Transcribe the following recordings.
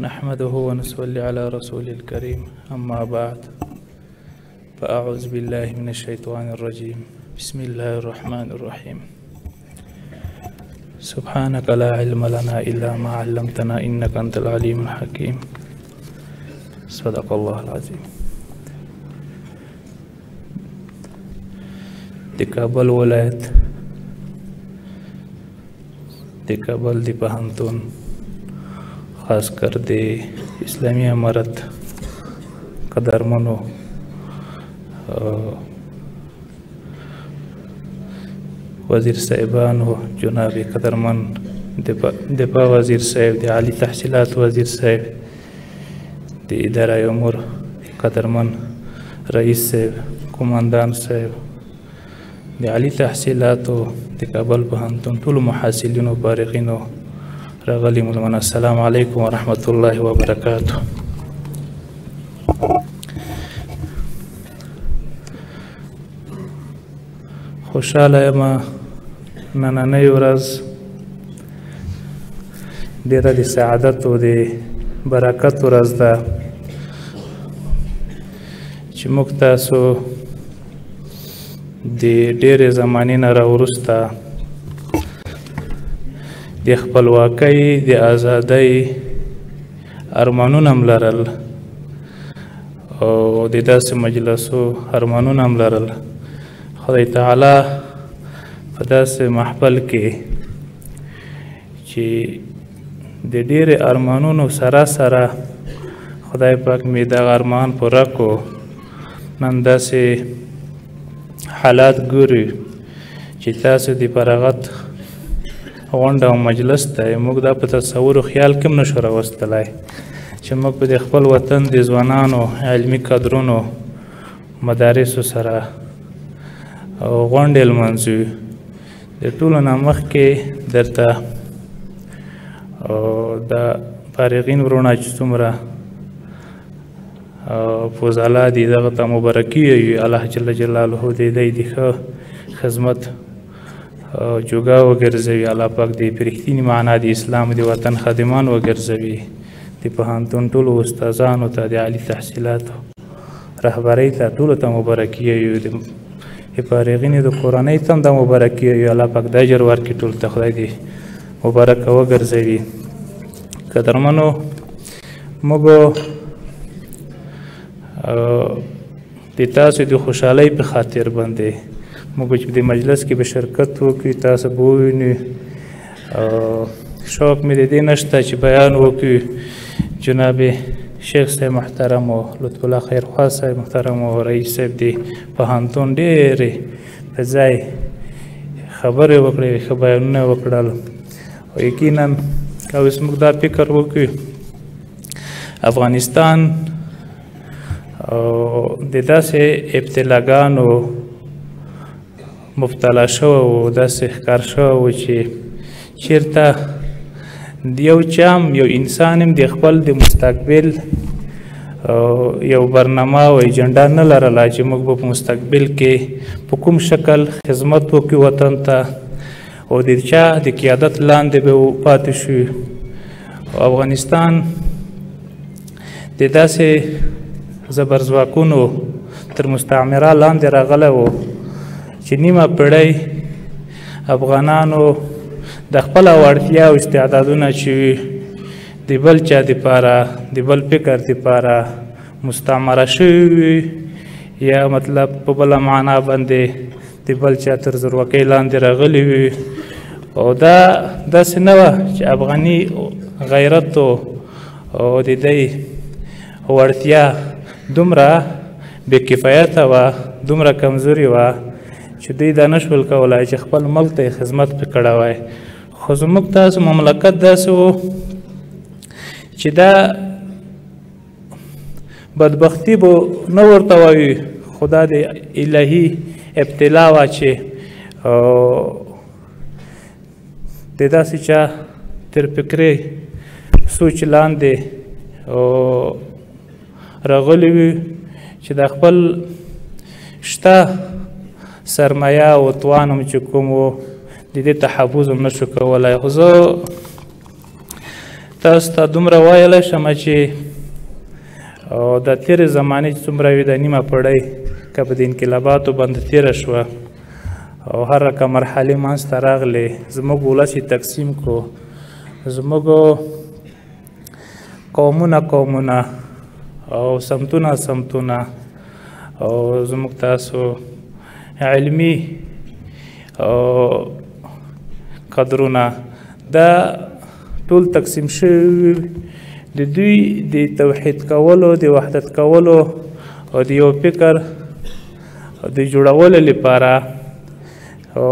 نحمده ونصلي على رسول الكريم، أما بعد، فأعوذ بالله من الشيطان الرجيم. بسم الله الرحمن الرحيم. سبحانك لا علم لنا إلا ما علمتنا إنك أنت العليم الحكيم. صدق الله العظيم. د کابل ولایت د کابل د پوهنتون، خاص کر د اسلامي امارت قدرمنو وزیر صاحبانو، جناب قدرمن دفاع وزیر صاحب، د عالي تحصیلات وزیر صاحب، د اداره امور قدرمن رئیس صاحب، قومندان صاحب، د عالي تحصیلاتو د کابل پوهنتون ټولو محصلینو، فارغینو، راغلي ملمنو، السلام علیکم ورحمت الله وبرکاته. خوشحاله یم. نننۍ ورځ ډېره د سعادت او د برکت ورځ ده چې موږ تاسو د ډېرې زمانې نه راوروسته د خپلواکۍ د ازادۍ ارمانونه هم لرل او د داسې مجلسو ارمانونه هم لرل. خدای تعالی په داسې محفل کې چې د ډېرې ارمانونو سره سره خدای پاک مې دغه ارمان پوره کړو، نن داسې حالات ګوري چې تاسو د فراغت غونډه او مجلس دی، موږ دا په تصور او خیال کې هم نه شو راوستلی چې موږ به د خپل وطن د ځوانانو علمي کادرونو مدارسو سره غونډې لمانځو. د ټولو نه مخکې درته د فارغین وروڼه چې څومره فضلا دي دغه ته مبارکي وي. الله جل جلاله دې دی د ښه خدمت جوګه وګرځوي. الله پاک دې په رښتینې معنا د اسلام د وطن خادمان وګرځوي. د پوهنتون ټولو استادانو ته، د عالي تحصیلاتو رهبرۍ ته، ټولو ته مبارکي وي. د فارغینو د کورنۍ ته هم دا مبارکي وي. الله پاک د اجر ورکړي ټولو ته، خدای دې مبارکه وګرځوي. قدرمنو، موږ د تاسو د خوشحالۍ په خاطر باندې موږ چې په دې مجلس کې به شرکت وکړو، تاسو به ووینو. شوق مې د دې نشته چې بیان وکړو. جناب شیخ صاحب محترم او لطف الله خیرخواه صاحب محترم او رئیس صاحب د پوهنتون ډېرې په ځای خبرې وکړې، ښه بیانونه وکړل. او یقینا که اوس موږ دا فکر وکړو، افغانستان د داسې ابتلاګانو مبتلا شوی و، داسې ښکار شوی و چې چېرته یو چام یو انسان هم د خپل د مستقبل یو برنامه او ایجنډا نه لرله چې موږ به په مستقبل کې په کوم شکل خدمت وکړو وطن ته او د چا د قیادت لاندې به پاتې شو. افغانستان د داسې زبرځواکونو تر مستعمره لاندې راغلی و چې نیمه پېړۍ افغانانو د خپله وړتیا او استعدادونه چې د بل چا دپاره د بل فکر دپاره مستعمره شوي وي، یا مطلب په بله معنا باندې د بل چا تر زورواکۍ لاندې راغلي وي. او دا داسې نه وه چې افغاني غیرت او د دی وړتیا دومره بې کفایته وه، دومره کمزوري وه چې دوی دا نه شول کولی چې خپل ملک ته یې خدمت پرې کړی وای. خو زموږ تاسو مملکت داسې و چې دا بدبختي به نه ورته وایي، خو دا د الهي ابتلا وه چې د داسې چا تر فکرې سوچ لاندې راغلي وي چې د خپل شته سرمایه او توان هم چې کوم و د دې تحفظ هم نشو کولی. خو زه تاسو ته دومره ویلی شم چې د تېرې زمانې چې څومره وي د نیمه پړۍ که په د انقلاباتو باندې تېره شوه او هر رقم مرحلې منځته راغلې، زموږ ولس یې تقسیم کړو، زموږ قومونه قومونه او سمتونه سمتونه او زموږ تاسو علمي او قدرونه دا ټول تقسیم شوي. د دوی د توحید کولو، د وحدت کولو او د یو فکر د جوړولو لپاره او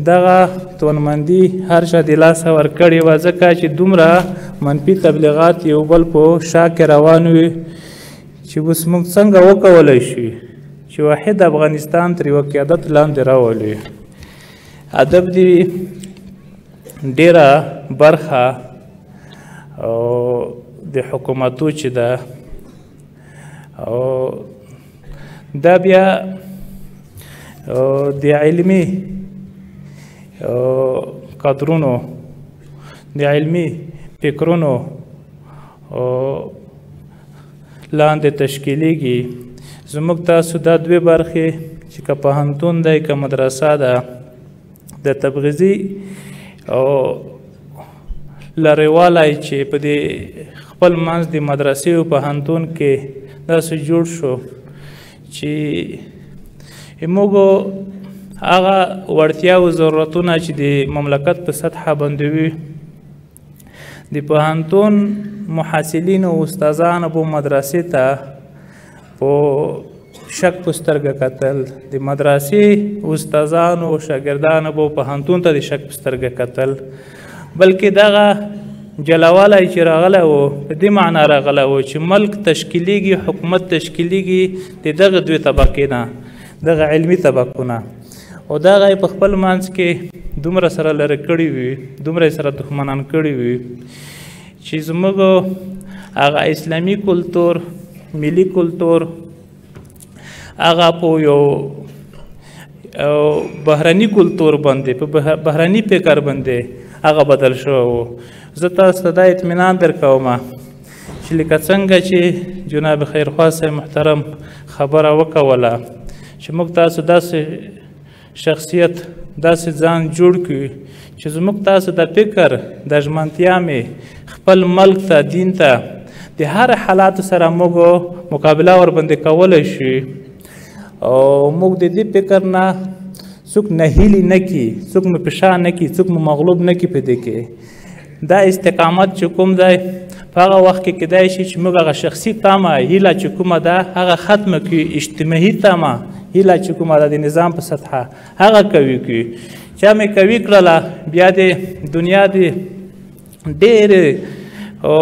دغه توانمندي هر چا د لاسه ورکړې وه، ځکه چې دومره منفي تبلیغات یو بل په شا کې روان وي چې اوس موږ څنګه وکولی شو چې واحد افغانستان تر یوه قیادت لاندې راولو. ادب دی ډېره برخه او د حکومتو چې ده او دا بیا د علمي قدرونو، د علمي فکرونو لاندې تشکیلیږي. زموږ تاسو دا دوې برخې چې که پوهنتون دی که مدرسه ده، د تبغیضي او لرېوالی چې په دې خپل منځ د مدرسې او پوهنتون کې داسې جوړ شو چې موږ هغه وړتیا او ضرورتونه چې د مملکت په سطحه باندې وي، د پوهنتون محصلین او استادانو په مدرسې ته په شک په سترګه کتل، د مدرسې استادانو او شاګردانو په پوهنتون ته د شک په سترګه کتل، بلکې دغه جلاوالی چې راغلی و په دې معنا راغلی و چې ملک تشکیلیږي، حکومت تشکیلیږي د دغه دوې طبقې نه، دغه علمي طبقونه، او دغه یې په خپل منځ کې دومره سره لرې کړي وي، دومره یې سره دښمنان کړي وي چې زموږ هغه اسلامي کلتور، ملي کلتور هغه په یو بهرني کلتور باندې، په بهرني فکر باندې هغه بدل شوی و. زه تاسو ته دا اطمینان درکوم چې لکه څنګه چې جناب خیرخواه صاحب محترم خبره وکوله چې موږ تاسو داسې شخصیت، داسې ځان جوړ کړو چې زموږ تاسو د فکر د ژمنتیا مې خپل ملک ته، دین ته د هر حالاتو سره موږ مقابله ورباندې کولی شو، او موږ د دې فکر نه څوک نهیلي نه کړي، څوک مو په شا نه کړي، څوک مو مغلوب نه کړي. په دې کې دا استقامت چې کوم دی په هغه وخت کې کیدای شي چې موږ هغه شخصي تمه هیله چې کومه ده هغه ختمه کړو، اجتماعي تمه هیله چې کومه ده د نظام په سطحه هغه قوي کړو. چې مې قوي کړله بیا د دنیا د ډېرې او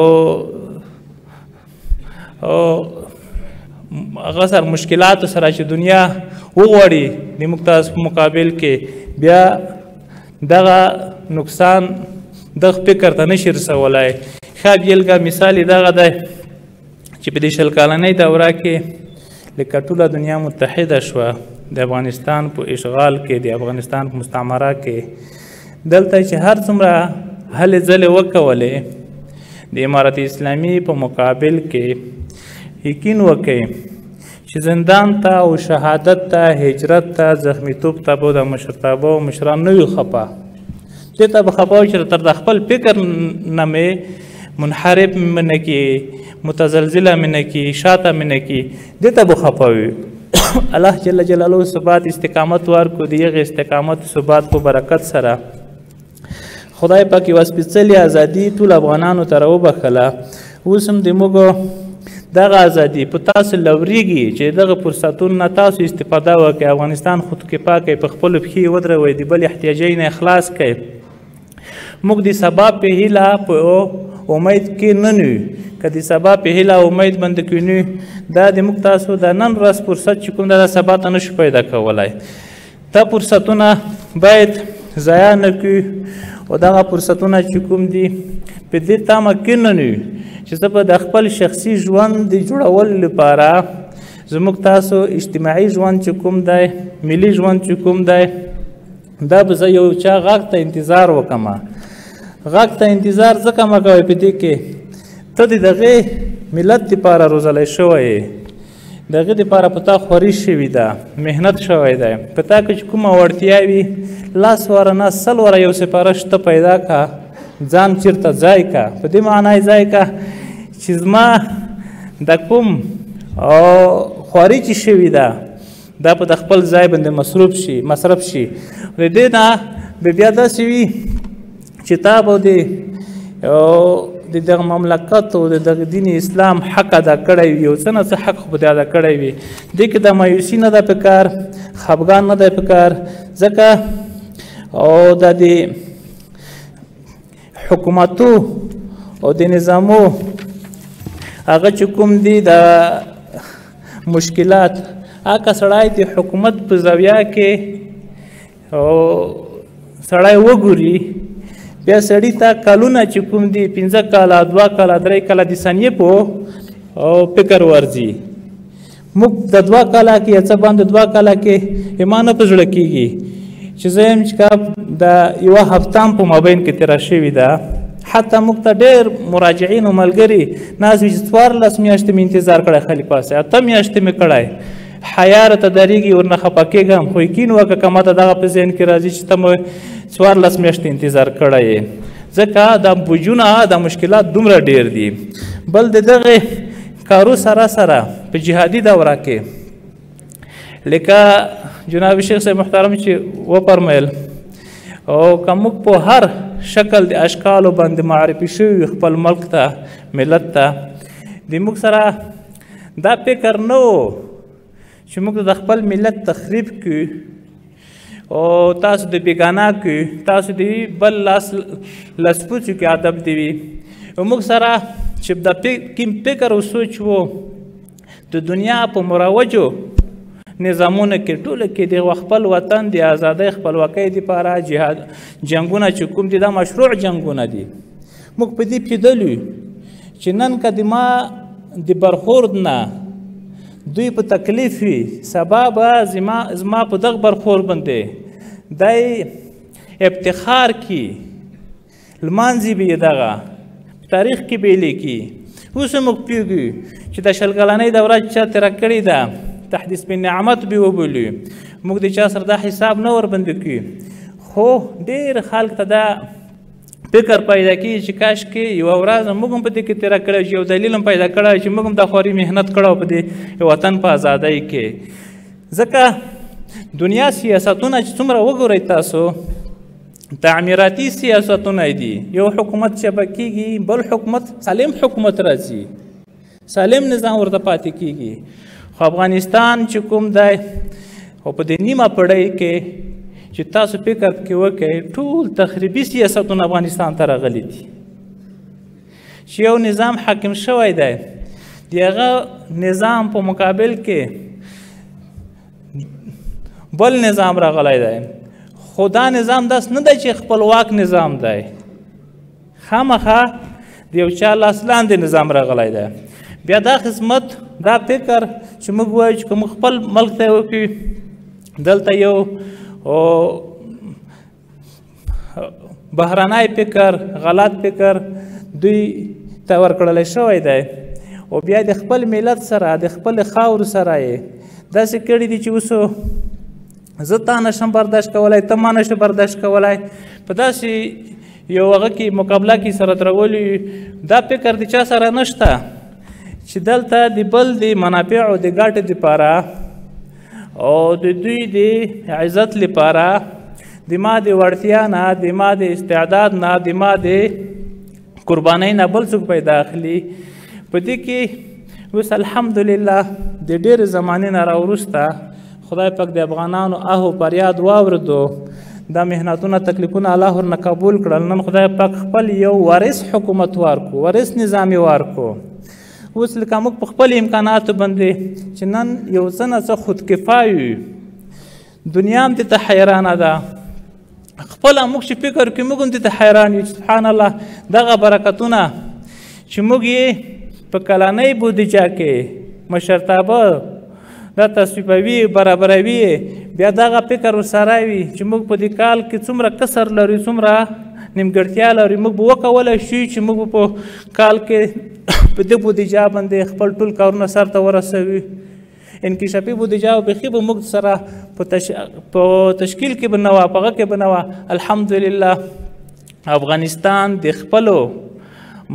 هغه سره مشکلاتو سره چې دنیا وغواړي د موږ تاسو په مقابل کې بیا دغه نقصان دغه فکر ته نشي رسولی. ښه بېلګه مثال یې دغه دی چې په دې 20 کلنۍ دوره کې لکه ټوله دنیا متحده شوه د افغانستان په اشغال کې، د افغانستان په مستعمره کې، دلته چې هر څومره هلې ځلې وکولې د امارت اسلامي په مقابل کې یقین وکړئ چې زندان ته او شهادت ته، هجرت ته، زخمیتوب ته به د مشرتابه او مشران نه وي خفه. دې ته به خفه وي چې تر د خپل فکر نه مې منحرف مې نه کړي، متزلزله مې نه کړي، شاته مې نه کړي، دې ته به خفه وي. الله جل جلاله ثبات استقامت ورکړو، د هغې استقامت ثبات په برکت سره خدای پاک یوه سپېڅلې ازادي ټول افغانانو ته راوبښله. اوس هم د موږ دغه ازادي په تاسو لورېږي چې دغه فرصتونو نه تاسو استفاده وکړئ، افغانستان خودکفا کړئ، په خپلو پښې ودروئ، د بل احتیاجۍ نه خلاص کړئ. موږ د سبا په هیله په امید کې نه یو، که د سبا په هیله امید باندې کې نه یو، دا د موږ تاسو د نن ورځ فرصت چې کوم ده دا سبا ته نشو پیدا کولی. دا فرصتونه باید ضایع نه کړو، او دغه فرصتونه چې کوم دي په دې تمه کې نه یو چې زه به د خپل شخصي ژوند د جوړولو لپاره زموږ تاسو اجتماعي ژوند چې کوم دی، ملي ژوند چې کوم دی، دا به زه یو چا غږ ته انتظار وکړم. غږ ته انتظار ځکه مه کوئ په دې کې ته د دغې ملت دپاره روزلی شوی یې، د هغې دپاره په تا خوري شوې ده، محنت شوی دی. په تا کې چې کومه وړتیا وي لاس واره نه 100 واره یو سفارش ته پیدا که، ځان چېرته ځای که. په دې معنا یې ځای که چې زما د کوم خواري چې شوې ده دا په د خپل ځای باندې مصرف شي. د دې نه به بیا داسې وي چې تا به د دغه مملکت او د دغه دین اسلام حق ادا کړی وي، یو څه نه څه حق خو به دې ادا کړی وي. دې کې د مایوسي نه ده پکار، خفګان نه دی پکار، ځکه او د دې حکومتو او د نظامو هغه چې کوم دي د مشکلات، هغه سړی د حکومت په زاویه کې او سړی وګوري، بیا سړي ته کلونه چې کوم دي 5 کاله، 2 کاله، 3 کاله د ثانیې په او فکر ورځي. موږ د 2 کاله کې یا څه باندې 2 کاله کې ایمان نه په زړه کېږي چې زه یم چې د یوه هفته هم په مابین کې تېره شوې ده. حتی موږ ته ډېر مراجعین او ملګري ناست وي چې 14 میاشتې مې انتظار کړی خلیفه صاحب، 8 میاشتې مې کړی، حیا راته درېږي، ورنه خفه کېږم، خو یقین وکړه که ماته دغه په ذهن کې راځي چې ته مې 14 میاشتې انتظار کړی یې، ځکه دا بوجونه دا مشکلات دومره ډېر دي. بل د دغې کارو سره سره په جهادي دوره کې لکه جناب شیخ صاحب محترم چې وفرمیل، او که موږ په هر شکل د اشکالو باندې معرفي شوي خپل ملک ته، ملت ته، د موږ سره دا فکر نه و چې موږ د خپل ملت تخریب کړو او تاسو د بیګانه کړو، تاسو د بل لاس لاسپوڅو کې ادب دی وي. او موږ سره چې د کوم فکر او سوچ و د دنیا په مروجو نظامونو کې ټولو کې د خپل وطن د ازادۍ خپلواکۍ دپاره جهاد جنګونه چې کوم دي دا مشروع جنګونه دي. موږ په دې پوهېدلو چې نن که د ما د برخورد نه دوی په تکلیف وي، سبا به زما په دغه برخورد باندې دی افتخار کي، لمانځي به یې، دغه په تاریخ کې به یې لیکي. اوس موږ پوهېږو چې د 20 کلنۍ دوره چې چا تېره کړې ده تحدیث په نعمت به وبولو، موږ د چا سره دا حساب نه ورباندې کوو. خو ډېر خلک ته دا فکر پیدا کېږي چې کاش کې یوه ورځ موږ هم په دې کې تېره کړې، چې یو دلیل هم پیدا کړی چې موږ هم دا خواري محنت کړی په دې وطن په ازادۍ کې. ځکه دنیا سیاستونه چې څومره وګورئ تاسو تعمیراتي سیاستونه دي، یو حکومت چې به کېږي بل حکومت سالم حکومت راځي، سالم نظام ورته پاتې کېږي. خو افغانستان چې کوم دی او په دې نیمه پړۍ کې چې تاسو فکر پکې وکړئ ټول تخریبي سیاستونه افغانستان ته راغلي دي. چې یو نظام حاکم شوی دی، د هغه نظام په مقابل کې بل نظام راغلی دی، خو دا نظام داسې نه دی چې خپلواک نظام دی، خامخا د یو چا لاس لاندې نظام راغلی دی. بیا دا خدمت دا فکر چې موږ وایو چې که موږ خپل ملک ته وکړو، دلته یو بهرنی فکر غلط فکر دوی ته ورکړلی شوی دی، او بیا د خپل ملت سره د خپل خاور سره یې داسې کړي دي چې اوس زه تا نشم برداشت کولی، ته ما نشم برداشت کولی، په داسې یو هغه کې مقابله کې سره درولي. دا فکر د چا سره نشته چې دلته د بل د منافعو د ګټې دپاره او د دوی د عزت لپاره د ما د وړتیا نه، د ما د استعداد نه، د ما د قربانۍ نه بل څوک پیدا اخلي. په دې کې اوس الحمدلله د ډېرې زمانې نه راوروسته خدای پاک د افغانانو اه و فریاد واورېدو، دا محنتونه تکلیفونه الله ورنه قبول کړل. نن خدای پاک خپل یو وارث حکومت ورکو، وارث نظام یې ورکو. اوس لکه موږ په خپل امکاناتو باندې چې نن یو څه نه څه خودکفا یو، دنیا هم دې ته حیرانه ده، خپله موږ چې فکر کوو موږ هم دې ته حیران یو چې سبحان الله دغه برکتونه چې موږ یې په کلنۍ بودیجه کې مشرتابه دا تصویبوي برابروي، بیا دغه فکر ورسره وي چې موږ په دې کال کې څومره کسر لرو، څومره نیمګړتیا لري. موږ به وکولی شو چې موږ به په کال کې په دې بودیجه باندې خپل ټول کارونه سرته ورسوي. انکشافي بودیجه بیخي به موږ سره په تشکیل کې به نه وه، په هغه کې به نه وه. الحمدلله افغانستان د خپلو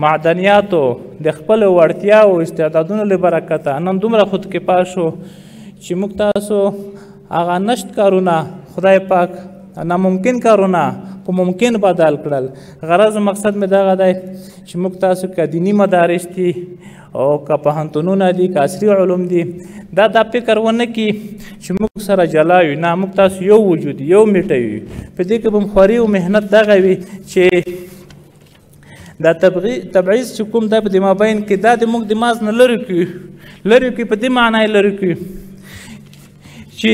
معدنیاتو، د خپلو وړتیاو استعدادونو له برکته نن دومره خودکفا شو چې موږ تاسو هغه نشت کارونه خدای پاک ناممکن کارونه په ممکن بدل کړل. غرض او مقصد مې دغه دی چې موږ تاسو که دیني مدارس دي او که پوهنتونونه دي، که عصري علوم دي، دا فکر ونه کړي چې موږ سره جلا یو. نه، موږ تاسو یو وجود، یو میټه یو. په دې کې به خواري او محنت دغه وي چې دا تبعیض چې کوم دی په دې مابین کې، دا د موږ د ماز نه لرې کړو، لرې کړو. په دې معنا یې لرې کړو چې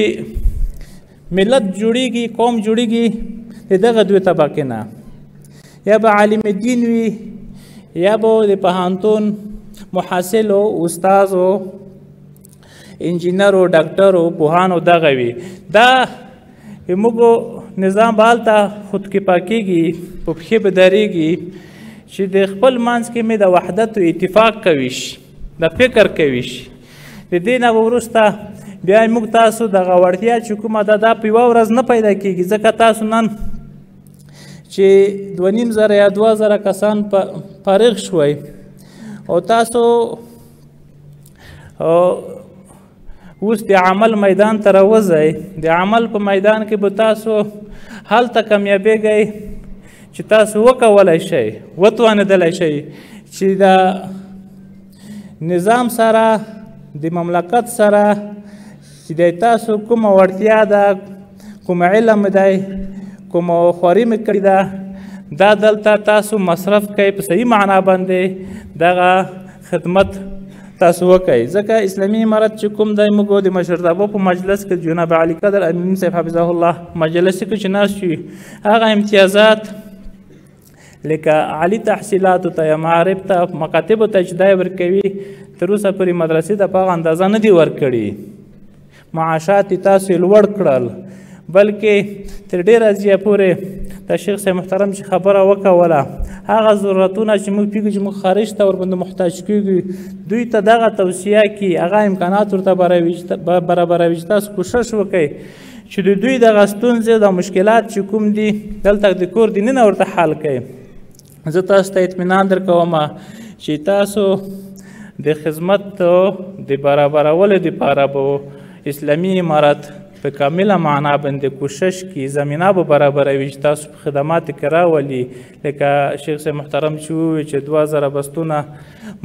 ملت جوړیږي، قوم جوړیږي د دغه دوې طبقې نه، یا به عالم دین وي، یا به د پوهنتون محصل او استاد او انجینر او ډاکټر او پوهان او دغه وي. دا موږ نظام به هلته خودکفا کېږي، په پښې به درېږي چې د خپل منځ کې مې د وحدت او اتفاق کوي شي، د فکر کوي شي. د دې نه به وروسته بیا موږ تاسو دغه وړتیا چې کومه ده، دا په یوه ورځ نه پیدا کېږي. ځکه تاسو نن چې 2,500 یا 2,000 کسان فارغ شوئ او تاسو اوس د عمل میدان ته راوځئ، د عمل په میدان کې به تاسو هلته کامیابېږئ چې تاسو وکولی شئ، وتوانېدلی شئ چې د نظام سره، د مملکت سره چې د تاسو کومه وړتیا ده، کوم علم دی، کومه خواري مې کړې ده، دا دلته تاسو مصرف کړئ په صحیح معنا باندې دغه خدمت تاسو وکړئ. ځکه اسلامي امارت چې کوم دی، موږ د مشرتابه په مجلس کې جناب عالي قدر امین صاحب حفظه الله مجلس کې چې ناست یو، هغه امتیازات لکه عالي تحصیلاتو ته یا معارف ته، مکاتبو ته چې دی ورکوي، تر اوسه پورې مدرسې ته په هغه اندازه نه دي ورکړي. معاشات یې تاسو یې لوړ کړل، بلکې تر ډېره ځایه پورې د شیخ صاحب محترم چې خبره وکوله، هغه ضرورتونه چې موږ پوهېږو چې موږ خارج ته ورباندې محتاج کېږو، دوی ته دغه توصیه کړي، هغه امکانات ورته برابروي چې تاسو کوښښ وکړئ چې د دوی دغه ستونزې دا مشکلات چې کوم دي دلته د کور دننه ورته حل کړئ. زه تاسو ته اطمینان درکوم چې تاسو د خدمت د برابرولو دپاره به اسلامي امارت په کامله معنا باندې کوشش کړي، زمینه به برابروي چې تاسو په خدماتو کې راولي. لکه شیخ صاحب محترم چې وویل چې 2,000 بستونه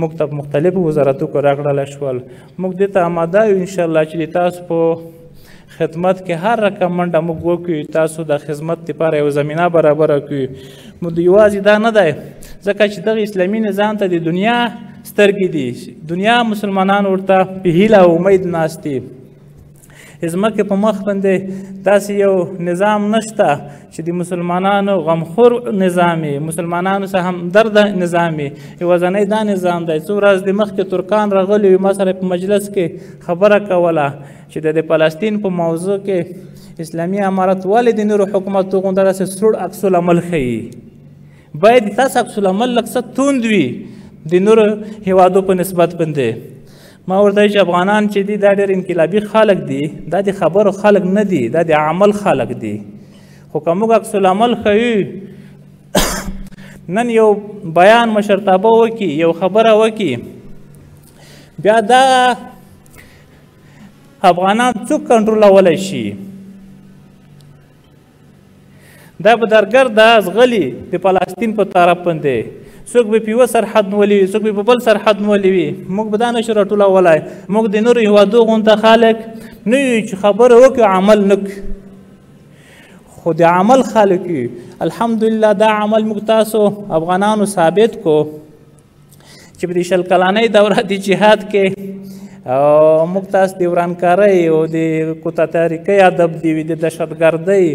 موږ ته په مختلفو وزارتو کې راکړل شول، موږ دې ته اماده یو انشاءالله چې د تاسو په خدمت کې هر رقم منډه موږ وکړو، تاسو د خدمت لپاره یو زمینه برابره کړو. موږ یوازې دا نه دی، ځکه چې دغه اسلامي نظام ته د دنیا سترګې دي، دنیا مسلمانان ورته په هیله او امید ناست دي. ځمکې په مخ باندې داسې یو نظام نشته چې د مسلمانانو غمخور نظام وي، مسلمانانو سره همدرد نظام وي. یوازنی دا نظام دی. څو ورځې د مخکې ترکان راغلي وو، ما سره په مجلس کې خبره کوله چې د فلسطین په موضوع کې اسلامي امارت ولې د نورو حکومتو غوندې داسې سوړ عکس العمل ښيي. باید تاسو عکس العمل لږ څه توند وي د نورو هیوادو په نسبت باندې. ما ورته ویل چې افغانان چې دي دا ډېر انقلابي خلک دي، دا د خبرو خلک نه دي، دا د عمل خلک دي. خو که موږ عکس العمل ښیو، نن یو بیان مشرتابه وکړي، یو خبره وکړي، بیا دا افغانان څوک کنټرولولی شي؟ دا به درګرده ځغلي د فلسطین په طرف باندې، څوک به په یوه سرحد نیولي وي، څوک به په بل سرحد نیولي وي. موږ به دا نه شو راټولولی. موږ د نورو هېوادو غوندې خلک نه یو چې خبره وکړو عمل نه کړو، خو د عمل خلک یو. الحمدلله دا عمل موږ تاسو افغانانو ثابت کو چې په دې 20 کلنۍ دوره د جهاد کې موږ تاسو د ورانکارۍ او د کوتاتاریکۍ ادب دی، د دهشتګردۍ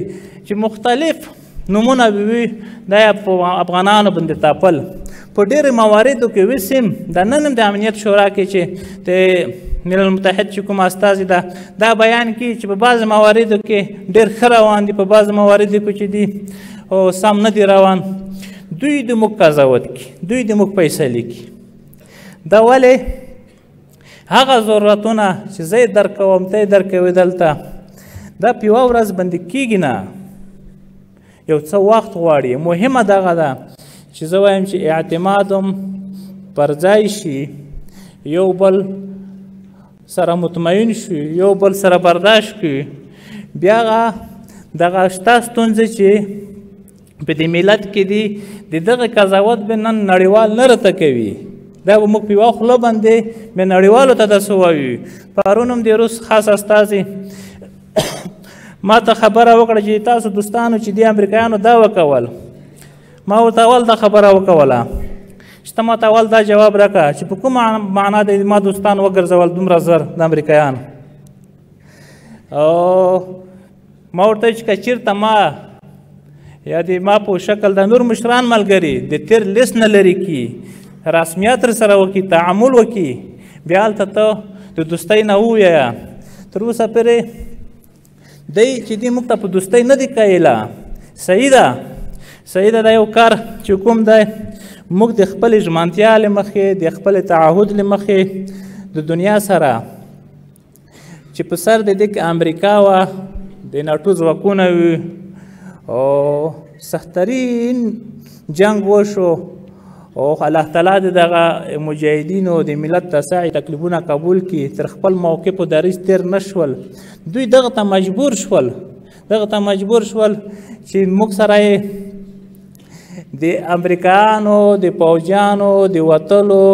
چې مختلف نمونه به وي، دا په افغانانو باندې تاپل په ډېرو مواردو کې وسیم. د نن هم د امنیت شورا کې چې د ملل متحد چې کوم استازي ده دا بیان کړي چې په بعضې مواردو کې ډېر ښه روان دي، په بعضې مواردو کې چې دي او سم نه دي روان. دوی د موږ قضاوت کړي، دوی د موږ فیصلې کړي. دا ولې هغه ضرورتونه چې زه یې درکوم ته یې درکوې دلته، دا په یوه ورځ باندې کېږي نه، یو څه وخت غواړي. مهمه دغه ده چې زه وایم چې اعتماد هم پر ځای شي، یو بل سره مطمئن شو، یو بل سره برداشت کړي، بیا هغه دغه شته ستونزې چې په دې ملت کې دي د دغه قضاوت به نن نړیوال نه راته کوي. دا به موږ په یوه خوله باندې به نړیوالو ته داسې ووایو. پرون هم د روس خاص استازي ما ته خبره وکړه چې تاسو دوستانو چې دې امریکایانو دا وکول، ما ورته اول دا خبره وکوله چې ته ما ته اول دا جواب راکړه چې په کومه معنا د ما دوستان وګرځول دومره زر د امریکایان. او ما ورته چې که چېرته ما یا د ما په شکل د نور مشران ملګري د تېر لیست نه لرې کړي، رسمیات سره وکړي، تعامل وکړي، بیا هلته ته د دوستۍ نه ووایه. تر اوسه پورې دی چې دی موږ ته په دوستۍ نه دی قایله. صحیح ده، صحیح ده. دا یو کار چې کوم دی موږ د خپلې ژمنتیا له مخې، د خپل تعهد له مخې د دنیا سره چې په سر د دې کې امریکا وه، د ناټو ځواکونه وي او سختترین جنګ وشو، او الله تعالی د دغه مجاهدینو د ملت ته سعی تکلیفونه قبول کړي، تر خپل موقف او دریځ تېر نه شول. دوی دغه ته مجبور شول، دغه ته مجبور شول چې موږ سره یې د امریکایانو د پوځیانو د وتلو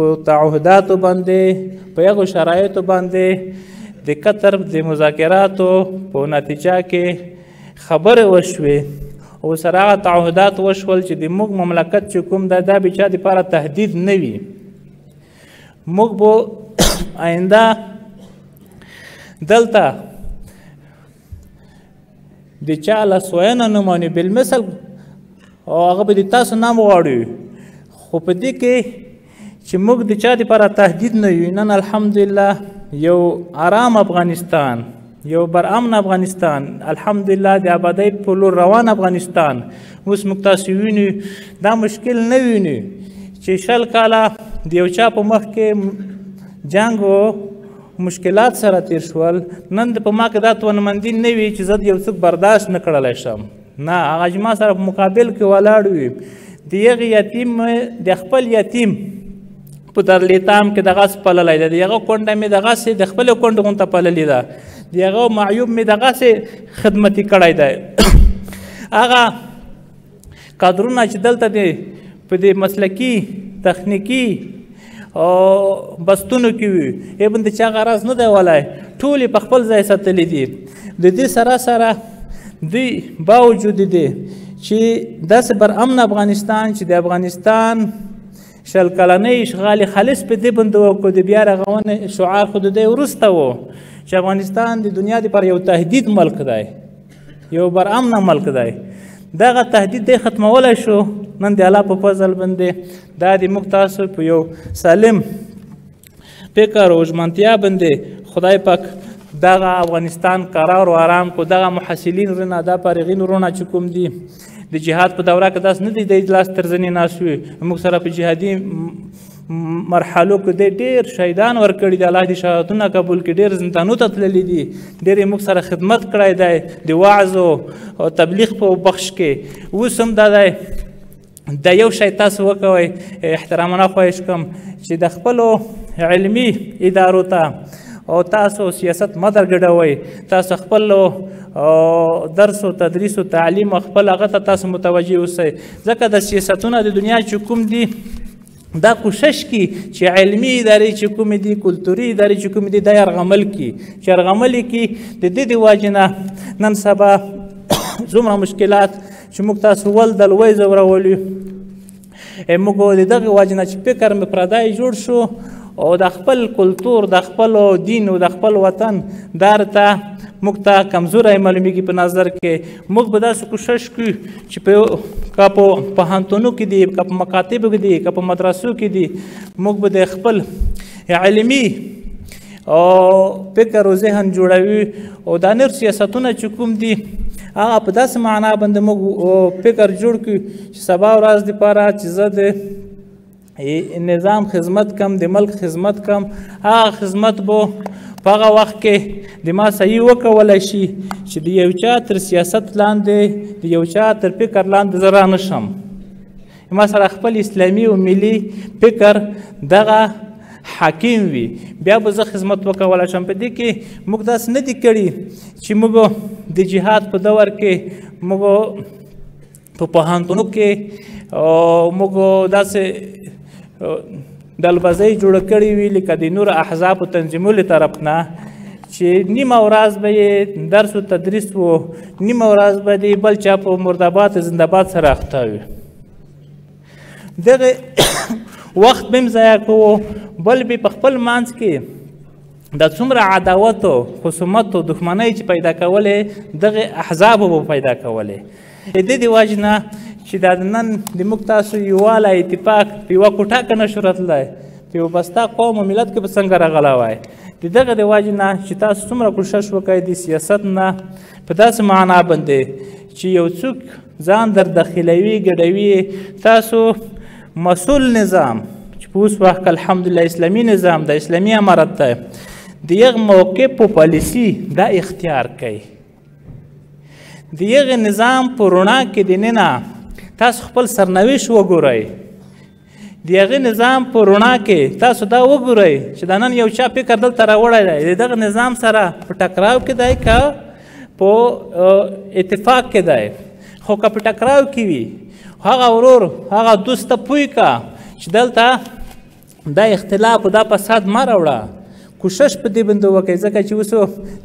په تعهداتو باندې، په هغو شرایطو باندې د قطر د مذاکراتو په نتیجه کې خبرې وشوې او سره هغه تعهدات وشول چې د موږ مملکت چې کوم ده دا به چا دپاره تهدید نه وي. موږ به آینده دلته د چا لاسوهنه نه منو، بالمثل او هغه به د تاسو نام غواړو، خو په دې کې چې موږ د چا دپاره تهدید نه یو. نن الحمدلله یو آرام افغانستان، یو برامن افغانستان، الحمدلله د آبادۍ په لور روان افغانستان اوس موږ تاسو وینو. دا مشکل نه وینو چې 20 کاله د یو چا په مخ کې جنګ و مشکلات سره تیر شول، نن د په ما کې دا توانمندي نه وي چې زه د یو څوک برداشت نه کړلی شم. نه، هغه چې ما سره په مقابل کې ولاړ وي، د هغې یتیم، د خپل یتیم په درلیتام کې دغسې پللی دی، د هغه کونډه مې دغسې د خپلې کونډې غونته پللې ده، د هغه معیوب مې دغسې خدمتي کړی دی. هغه کادرونه چې دلته دی په دې مسلکي تخنیکي او بستونو کې وي، ابن د چا غرض نه دی ولی، ټول یې په خپل ځای ساتلي دي. د دې سره سره دوی باوجود دي چې داسې برامن افغانستان چې د افغانستان 20 کلنۍ اشغال خالص په دې باندې وکړو، د بیا رغونې شعار خو د دې وروسته و چې افغانستان د دنیا دپاره یو تهدید ملک دی، یو برامنه ملک دی. دغه تهدید دی ختمولی شو نن د الله په فضل باندې. دا د موږ تاسو په یو سالم فکر او ژمنتیا باندې خدای پاک دغه افغانستان قرار او آرام کو. دغه محصلین ورونه، دا فارغین ورونه چې کوم دي د جهاد په دوره کې داسې نه دي د لاس تر زنې ناست وي، موږ سره په جهادي مرحلو کې دی ډېر شهیدان ورکړي دي، الله دې شهادتونه قبول کړي، ډېر زندانو ته تللي دي، ډېر یې موږ سره خدمت کړی دی د وعظ او تبلیغ په بخش کې. اوس هم دا دی دا یو شی تاسو وکوئ، احترامانه خواهش کوم چې د خپلو علمي ادارو ته او تاسو سیاست مه درګډوئ، تاسو خپلو درس او تدریس او تعلیم او خپل هغه ته تاسو متوجه اوسئ، ځکه د سیاستونه د دنیا چې کوم دي دا کوشش کی چې علمي ادارې چې کومې دي، کلتوري ادارې چې کومې دي، دا یرغمل کړي، چې یرغمل یې کړي. د دې د وجې نه نن سبا څومره مشکلات چې موږ تاسو ولدل ویې ځورولو، موږ د دغې وجې نه چې فکر مې پردی جوړ شو او د خپل کلتور، د خپل دین او د خپل وطن دار ته موږ ته کمزوری معلومیږي په نظر کې. موږ به داسې کوشش کوو چې که په پوهنتونو کې دي، که په مکاتبو کې دي، که په مدرسو کې دي، موږ به د خپل علمي او فکر او ذهن جوړوي. او دا نور سیاستونه چې کوم دي هغه په داسې معنا باندې موږ فکر جوړ کړو چې سبا ورځ دپاره چې زه د نظام خدمت کم، د ملک خدمت کم، هغه خدمت به په هغه وخت کې د ما صحیح وکولی شي چې د یو چا تر سیاست لاندې، د یو چا تر فکر لاندې زه رانه شم. ما سره خپل اسلامي او ملي فکر دغه حاکم وي، بیا به زه خدمت وکولی شم. په دې کې موږ داسې نه دي کړي چې موږ د جهاد په دور کې، موږ په پوهنتونو کې موږ داسې ډلبازۍ جوړه کړې وي لکه د نورو احزابو تنظیمولو طرف نه چې نیمه ورځ به یې درس و تدریس و، نیمه ورځ به د بل چا په مرداباد زندهباد سره اخته وي. دغه وخت به هم ضایع کوو، بل به په خپل منځ کې د څومره عداوت او خصومت او دښمنۍ چې پیدا کولې دغه احزابو به پیدا کولې. د دې وجې نه چې دا نن د موږ تاسو یووالی اتفاق په یوه کوټه کې نه شو راتلی، په یو بسته قوم او ملت کې به څنګه راغلی وای. د دغه د وجې نه چې تاسو څومره کوشش وکړئ د سیاست نه په داسې معنا باندې چې یو څوک ځان در داخلوي ګډوي، تاسو مسول نظام چې په اوس وخت کې الحمدلله اسلامي نظام د اسلامي امارت دی، د یغ موقف په پالیسي دا اختیار کوي، د یغ نظام په رڼا کې دننه تاسو خپل سرنوشت وګورئ، د هغې نظام په رڼا کې تاسو دا وګورئ چې دا نن یو چا فکر دلته راوړی دی، د دغه نظام سره په ټکراو کې دی که په اتفاق کې دی. خو که په ټکراو کې وي هغه ورور هغه دوست ته پوه که چې دلته دا اختلاف او دا فساد مه راوړه، کوشش په دې باندې وکړئ، ځکه چې اوس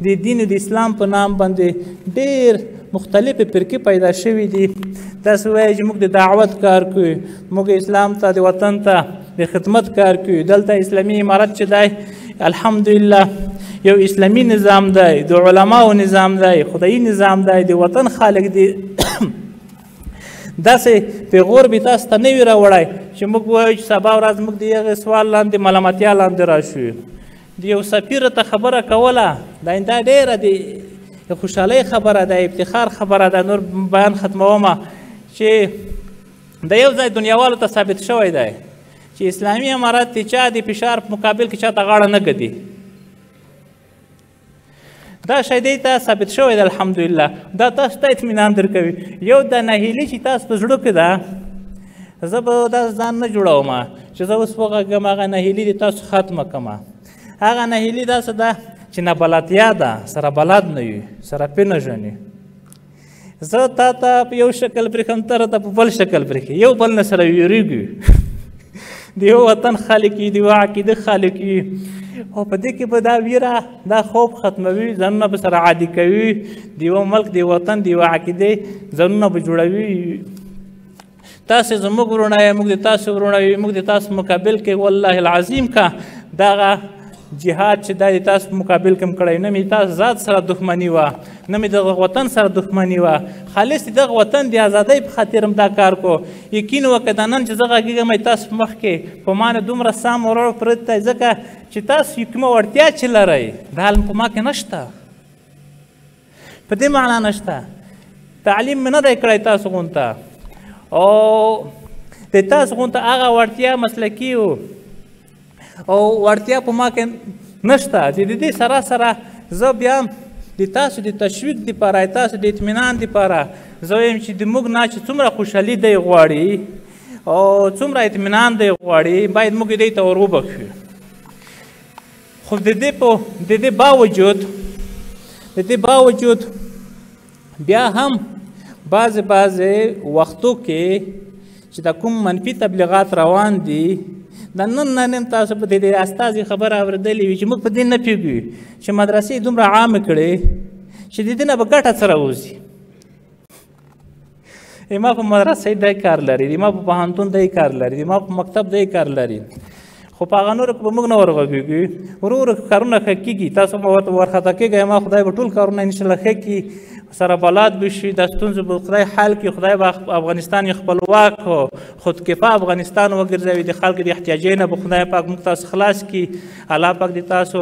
د دین او د اسلام په نام باندې ډېر مختلفې فرقې پیدا شوې دي. داسې وایي چې موږ د دعوت کار کوو، موږ اسلام ته د وطن ته د خدمت کار کوو. دلته اسلامي امارت چې دی الحمدلله یو اسلامي نظام دی، د علماو نظام دی، خدایي نظام دی، د وطن خلک دي. داسې پیغور به تاسو ته نه وي راوړی چې موږ وایو چې سبا ورځ موږ د هغې سوال لاندې ملامتیا لاندې راشو. د یو سفیر ته خبره کوله، دا دا ډېره د خوشحالۍ خبره ده، افتخار خبره ده. نور بیان ختمومه چې د یو ځای دنیاوالو ته ثابت شوی دی چې اسلامي امارت د چا د فشار په مقابل کې چا ته غاړه نه ږدي. دا شی دی ته ثابت شوی دی الحمدلله. دا تاسو ته اطمینان درکوي. یو د ناهیلي چې تاسو په زړه کې ده، زه به دا ځان نه جوړوم چې زه اوس وغږم هغه ناهیلي دې تاسو ختمه کړم. هغه ناهیلي داسې ده چې نابلدتیا ده، سره بلد نه وي، سره پېنژني. زه تا ته په یو شکل پرېښم، ته راته په بل شکل پرېښې، یو بل نه سره وېرېږو. د یو وطن خلک یو، د یو عقیده خلک یو، او په دې کې به دا ویره دا خوب ختموي، ځانونه به سره عادي کوي، د یو ملک د یو وطن د یو عقیدې ځانونه به جوړوي. تاسې زموږ وروڼه یې، موږ د تاسو وروڼه یو، موږ د تاسو مقابل کې والله العظیم که دغه جهاد چې دا د تاسو په مقابل کې هم کړی، نه مې تاسو ذات سره دښمني وه، نه مې دغه وطن سره دښمني وه، خالص دغه وطن د ازادۍ په خاطر هم دا کار کو. یقین وکړه دا نن چې زه غږېږم تاسو په مخ کې په ما نه دومره سم ورور پروت دی، ځکه چې تاسو یو کومه وړتیا چې لرئ دا علم په ما کې نشته، په دې معنا نشته. تعلیم مې نه دی کړی تاسو غونته، او د تاسو غونته هغه وړتیا مسلکي او وړتیا په ما کې نشته. د دې سره سره زه بیا د تاسو د تشویق دپاره، تاسو د اطمینان دپاره زه وایم چې د موږ نه چې څومره خوشحالي دی غواړي او څومره اطمینان دی غواړي، باید موږ دی ته ور وبخښو. خو د دې باوجود بیا هم بعضې بعضې وختو کې چې دا کوم منفي تبلیغات روان دي، دا نن نن تاسو په دې استازي خبره اورېدلې وي چې موږ په دې نه پوهېږو چې مدرسې دومره عامې کړې چې د دې نه به ګټه څه راوځي. ما په مدرسې دی کار لري، ما په پوهنتون دی کار لري، ما په مکتب دی کار لري، خو په هغه نورو کې به موږ نه ورغږېږو. ورو ورو کارونه ښه کېږي، تاسو به ورته وارخطا کېږئ، ما خدای به ټول کارونه انشاءالله ښه کړي، سره بلد به شي، دا ستونزو به خدای حل کړي، خدای به افغانستان یو خپلواک خودکفا افغانستان وګرځوي، د خلکو د احتیاجۍ نه به خدای پاک موږ تاسو خلاص کړي. الله پاک دې تاسو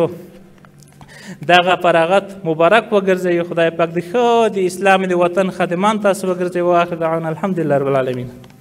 دغه فراغت مبارک وګرځوي. خدای پاک دې ښه د اسلام د وطن خادمان تاسو وګرځوي. واخر دعوانا الحمدلله رب العالمین.